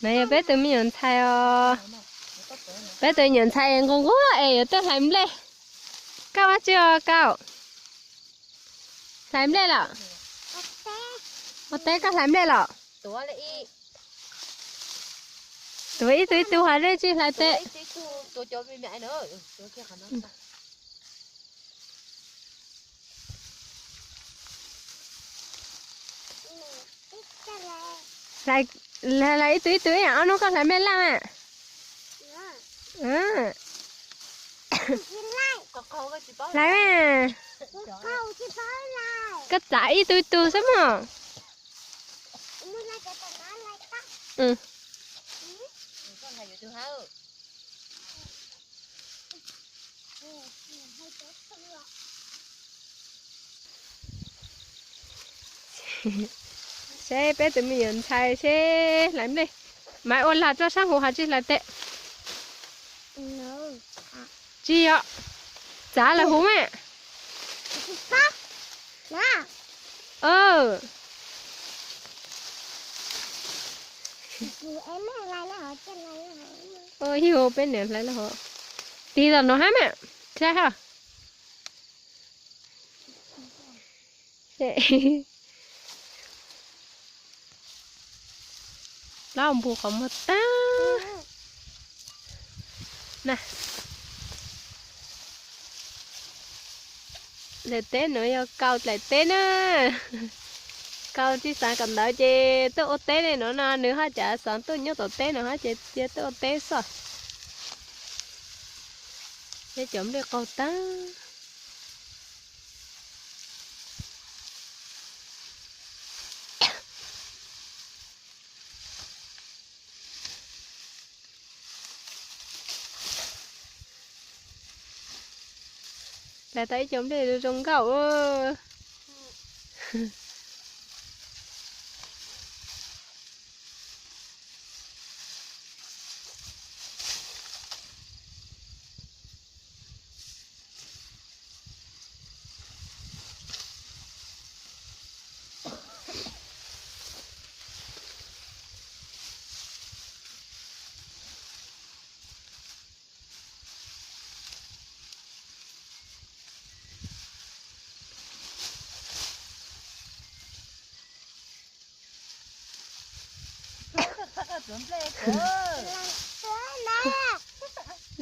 No yog peb tus me nyuam ntxhais os. Peb tus me nyuam ntxhais nquag nquag es yuav tuaj hlais nplej. Koj ua tsi os Kaus? Hlais nplej los? Ua teb koj hlais nplej los? Tuav ib tug ib tug hos nej tsis hlais teb. Hlais ib tug ib tug ib yam ob hnub koj hlais nplej laj. Hlais, koj txav ib tug ib tug xwb mog. Seb peb tus me nyuam ntxhais seb hlais nplej. Maiv ua lag rau sab huv hos tsis hlais teb. Tsis yog, txav lawm huv mas. Yog peb niam hlais los hov. Tig tom no hab mas, saib hab. Plaub npug qhov muag tag. Dlaim teb no yog Kaus dlaim teb na. Kaus tsis xav kawm ntawv ces tuaj ua teb li no no, nws haj cas xav tuaj nyob tom teb no hab ces cia tuaj ua teb xwb. Peb cov nplej qaug tag. Hlais tau ib co nplej zoo nkauj.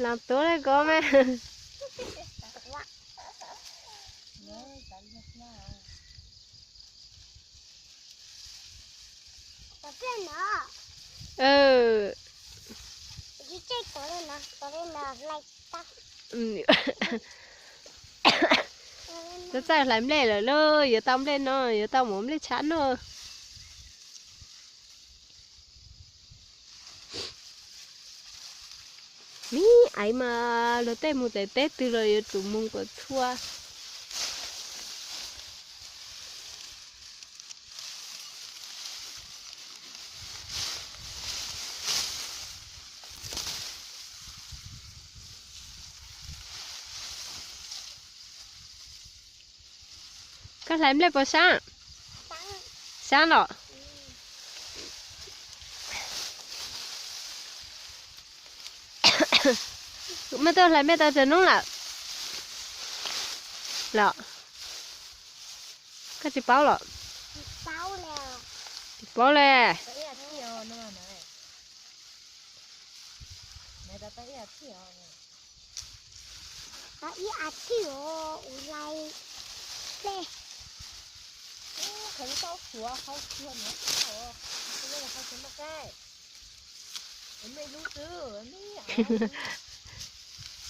Los tuav li ko mas. Txawj txawj hlais nplej lawm lauj, yuav tau nplej no, yuav tau mus nplej tshav noj. Mib aiv mas luag tej mus txawm teb twg los yuav tsum mus kom txhua. Koj hlais nplej puas sab? Sab los? Muaj tuaj hlais nplej tau tsaus nub lawm los? Koj tsis paub los? Tsis paub li.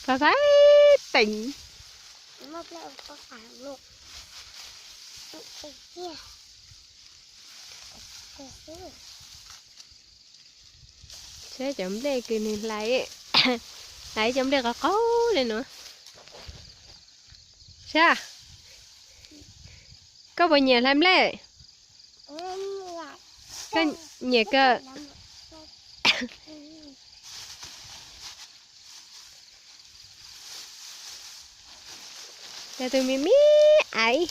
Pais pais teem. Saib cov nplej kws nws hlais, hlais cov nplej qaug qaug li no. Saib, koj puas nyiam hlais nplej? Koj nyiam kawg. Yog tus me me aiv.